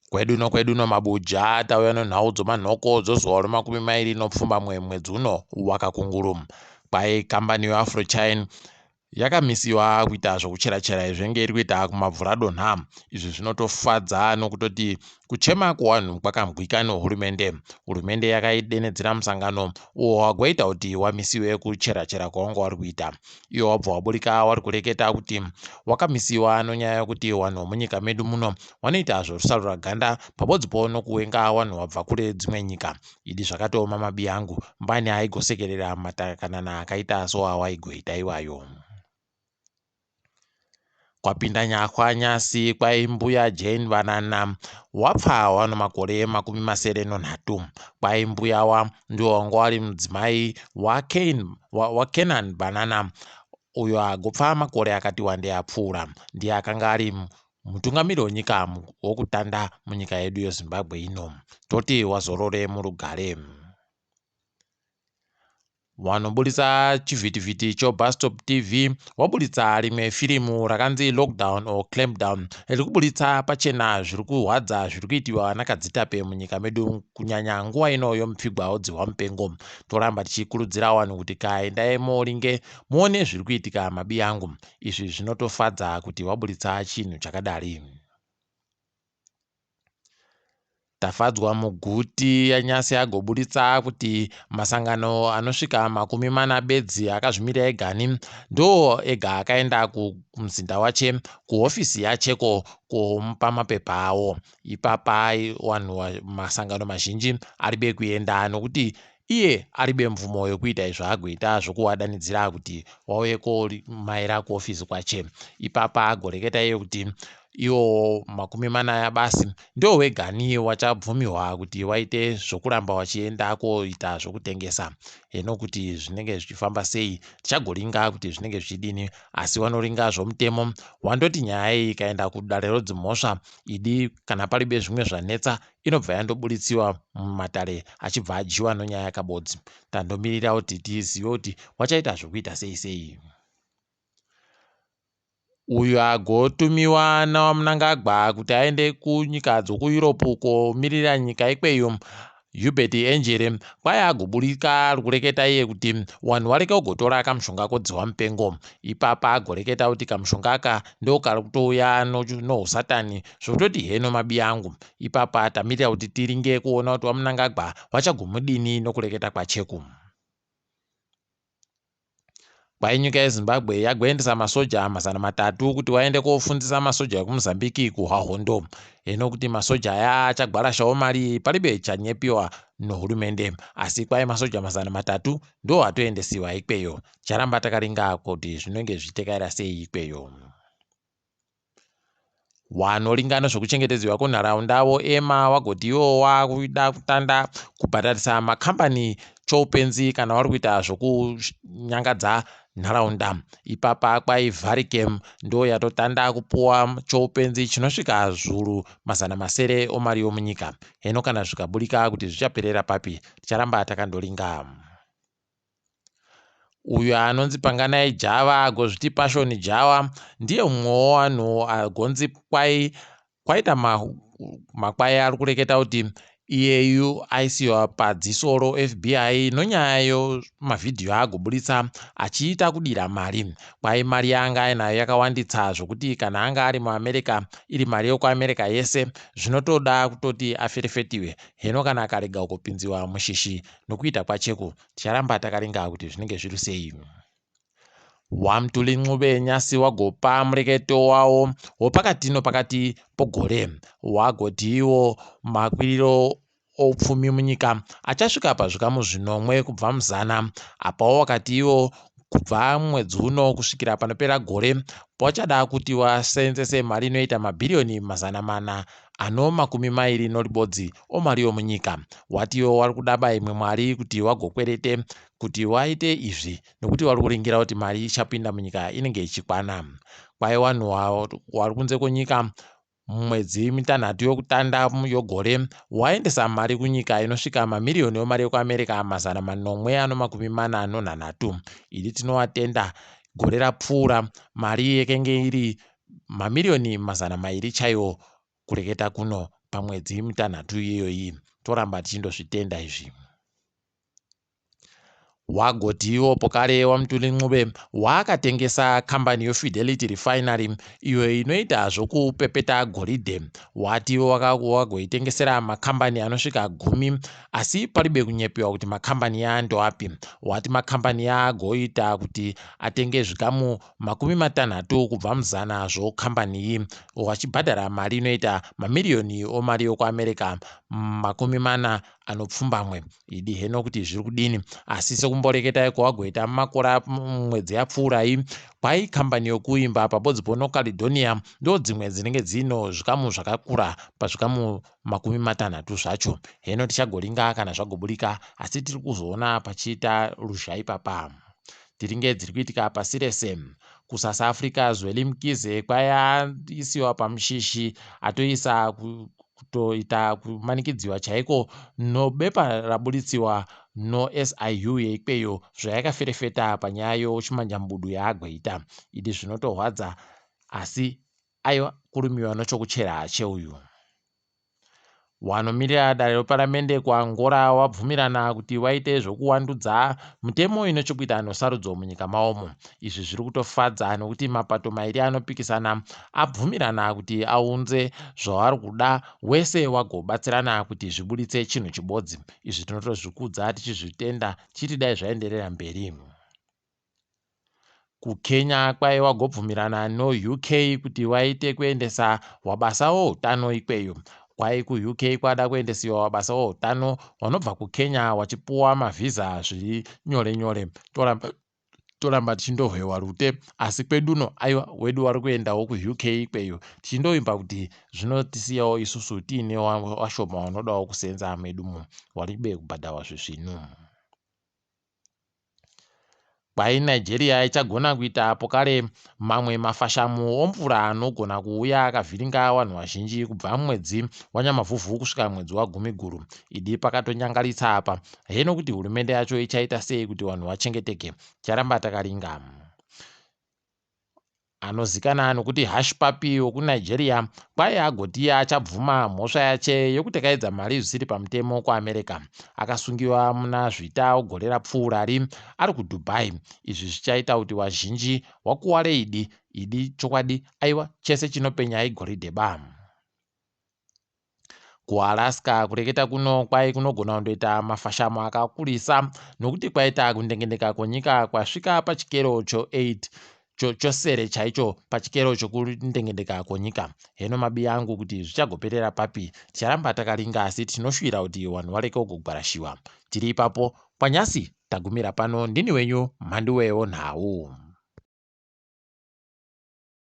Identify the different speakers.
Speaker 1: Kwedu nokwedu nomabuja tauya nenhau dzomanhoko dzozuva remakumi mairi nopfumbamwe mwedzi uno waKakunguru. Kwai kambani yeAfrochine yakamisiwa kuita zvokuchera-chera izvenge iri kuita kumabvuradonha. Izvi zvinotofadza nokutoti kuchema kwevanhu kwakanzwika nehurumende. Hurumende yakaidenedzera musangano uwo wagoita kuti wamisiwe kuchera-chera kwawanga wari kuita. Iwo wabva waburika wari kureketa kuti wakamisiwa nonyaya yekuti vanhu vemunyika medu muno wanoita zvorusarura ganda pabodzipo nokuwenga vanhu vabva kure dzimwe nyika. Idi zvakatooma mabiyangu, mbani aigosekerera matakanana akaita soawaigoita iwayo. Kwapinda nyahwa nyasi kwai mbuya Jane Banana wapfa wano makore 63. Kwai mbuya wa ndiwo wanga wari mudzimai waKenan Banana uyo agopfa makore akati wandei apfuura. Ndiye akanga ari mutungamiri wenyika wokutanda munyika yedu yeZimbabwe ino. Toti wazorore murugare. Vanoburitsa chivhitivhiti choBustop TV waburitsa rimwe firimu rakanzi Lockdown or Clampdown riri kuburitsa pachena zviri kurwadza zviri kuitiwa nakadzitape munyika medu kunyanya nguva ino yomupfigwa wodzihwa mupengo. Toramba tichikurudzira vanhu kuti kaendai moringe muone zviri kuitika mabiyangu. Izvi zvinotofadza kuti waburitsa chinhu chakadari. Tafadzwa Muguti anyase agoburitsa kuti masangano anosvika 40 bedzi akazvimirira egani ndo ega akaenda kumuzinda wache kuhofisi yacheko komupa mapepa awo. Ipapa vanhu masangano mazhinji aribe kuenda nokuti iye aribe mvumo yokuita izvo agoita zvokuwadanidzira kuti wauye komaira kuofisi kwache. Ipapa agoreketa iye kuti iwo 40 aya basi ndiwo wegani wachabvumiwa kuti waite zvokuramba wachienda koita zvokutengesa. Heno kuti zvinenge zvichifamba sei tichagoringa kuti zvinenge zvichidini asi wanoringa zvomutemo wandoti nyaya iyi ikaenda kudare rodzimhosva idi kana paribe zvimwe zvanetsa inobva yandobuditsiwa mumatare achibva adyiwa nonyaya yakabodzi. Tandomirira kuti tizive kuti wachaita zvokuita sei sei. Uyu agotumiwa naVaMnangagwa kuti aende kunyika dzokuEurope komirira nyika ikweyo Hubert Enjere kwai agoburika ari kureketa iye kuti vanhu vareke kugotora kamushonga kodzihwa mupengo. Ipapa agoreketa kuti kamushonga aka ndokari kutouya nohusatani zvokutoti heno mabiyangu. Ipapa tamirira kuti tiringe kuona kuti VaMnangagwa vachagomudini nokureketa kwaCheku. Kwai nyika yeZimbabwe yagoendesa masoja 300 kuti waende kofundisa masoja ekuMozambique kuhwa hondo. Heno kuti masoja aya achagwarashawo mari paribe chanyepiwa nohurumende. Asi kwai masoja 300 ndo atoendesiwa ikweyo. Ticharamba takaringa kuti zvinenge zvichitekaira sei ikweyo. Wanoringa nezvekuchengetedzwa kwenharaunda voema wagoti ivo wakuda kutanda kubhadharisa makambani choupenzi kana vari kuita zvokunyangadza nharaunda. Ipapa kwai Varicam ndo yatotanda kupuwa choupenzi chinosvika zvuru 600 omari yomunyika. Heno kana zvikaburika kuti zvichaperera papi ticharamba takandoringa. Uyo anonzi Panganai Java agozviti Passion Java ndiye mumwe wevanhu agonzi kwai kwaita makwai ari kureketa kuti iyeyu aisiwa padziso roFBI nonyaya yemavhidhiyo aagoburitsa achiita kudira mari. Kwai mari yaanga ainayo yakawanditsa zvokuti kana anga ari muAmerica iri mari yokuAmerica yese zvinotoda kutoti aferefetiwe. Heno kana akarega kupinziwa mushishi nokuita kwacheku Ticharamba takaringa kuti zvinenge zviri sei. WaMtuli Ncube nyasi wagopa mureketo wawo wopakati nopakati pogore. Wagoti iwo makwiriro oupfumi munyika achasvika pazvikamu zvinomwe kubva muzana. Apawo wakati iwo kubva mwedzi uno kusvikira panopera gore wachada kuti waseenzese mari inoita mabhiriyoni 400 ano 20 noribodzi omari yomunyika. Watiwo wari kudaba imwe mari kuti wagokwerete kuti waite izvi nokuti wari kuringira kuti mari ichapinda munyika inenge ichikwana. Kwai wanhu wari kunze kwenyika mumwedzi mitanhatu yokutanda yogore waendesa mari kunyika inosvika mamiriyoni omari yekuAmerica 743. Idi tinowatenda gore rapfuura mari yekenge iri mamiriyoni 200 chaiwo. Kureketa kuno pamwedzi mitanhatu iyoyi. Toramba tichindozvitenda izvi. Wagotiwo pokare waMtuli Ncube waakatengesa kambani yoFidelity Refinery iyo inoita zvokupepeta goridhe. Wati wagoitengesera makambani anosvika gumi asi paribe kunyepiwa kuti makambani aya ndoapi. Wati makambani aya agoita kuti atenge zvikamu 60 kubva muzana zvokambani iyi wachibhadhara mari inoita mamiriyoni omari yokuAmerica 47. Idi heno kuti zviri kudini, asi sekumboreketa kwawagoita mumakore mwedzi yapfuura iyi, kwai kambani yokuimba pabodzi pono Caledonia ndo dzimwe dzinenge dzino zvikamu zvakakura pazvikamu 60 zvacho. Heno tichagoringa kana zvagobudika, asi tiri kuzoona pachiita ruzha ipapa. Tiringe dziri kuitika pasi rese. KuSouth Africa Zweli Mkize kwayaisiwa pamushishi atoisa kutoita kumanikidziwa chaiko nobepa rabuditsiwa noSIU yeikweyo zvayakaferefeta panyaya yochimanjambudu yaagweita. Idi zvinotorwadza asi aiwa kurumiwa nochokuchera cheuyu. Wanomirira dare reparamende kuAngola wabvumirana kuti waite zvokuwandudza mutemo ine chokuita nosarudzo munyika maomo. Izvi zviri kutofadza nokuti mapato mairi anopikisana abvumirana kuti aunze zvavari kuda wese wagobatsirana kuti zvibuditse chinhu chibodzi. Izvi tinotozvikudza tichizvitenda tichiti dai zvaenderera mberi. KuKenya kwai wagobvumirana noUK kuti waite kuendesa wabasa woutano ikweyo. Kwai kuUK kwada kuendesiwa wabasa woutano wanobva kuKenya wachipuwa mavhiza zviri nyore nyore. Toramba tichindohwewa rute asi kweduno aiwa wedu wari kuendawo kuUK ikweyo tichindoimba kuti zvinotisiyawo isusu tiine washoma wanodawo kusenza medumo waribe kubhadharwa zvisvinu. Kwai Nigeria ichagona kuita pokare mamwe mafashamu omvura anogona kuuya akavhiringa vanhu vazhinji kubva mwedzi waNyamavhuvhu kusvika mwedzi waGumiguru. Idi pakatonyangaritsa apa. Heno kuti hurumende yacho ichaita sei kuti vanhu vachengeteke. Ticharamba takaringa. Anozikana nokuti Hush Puppy wekuNigeria kwai agoti achabvuma mhosva yache yekutekaidza mari zvisiri pamutemo kuAmerica. Akasungiwa muna Zvita gore rapfuurari ari kuDubai. Izvi zvichaita kuti vazhinji wakuware idi. Idi chokwadi aiwa chese chinopenya igoridhe ba. KuAlaska kureketa kuno kwai kunogona kundoita mafashamo akakurisa nokuti kwaita kundengendeka kwenyika kwasvika pachikero cho8 chosere chaicho pachikero chokundengendeka kwenyika. Heno mabi angu kuti zvichagoperera papi ticharamba takaringa asi tinoshuvira kuti vanhu vareke kugwarashiwa. Tiri ipapo kwanyasi tagumira pano ndini wenyu Mhanduwewo nhau.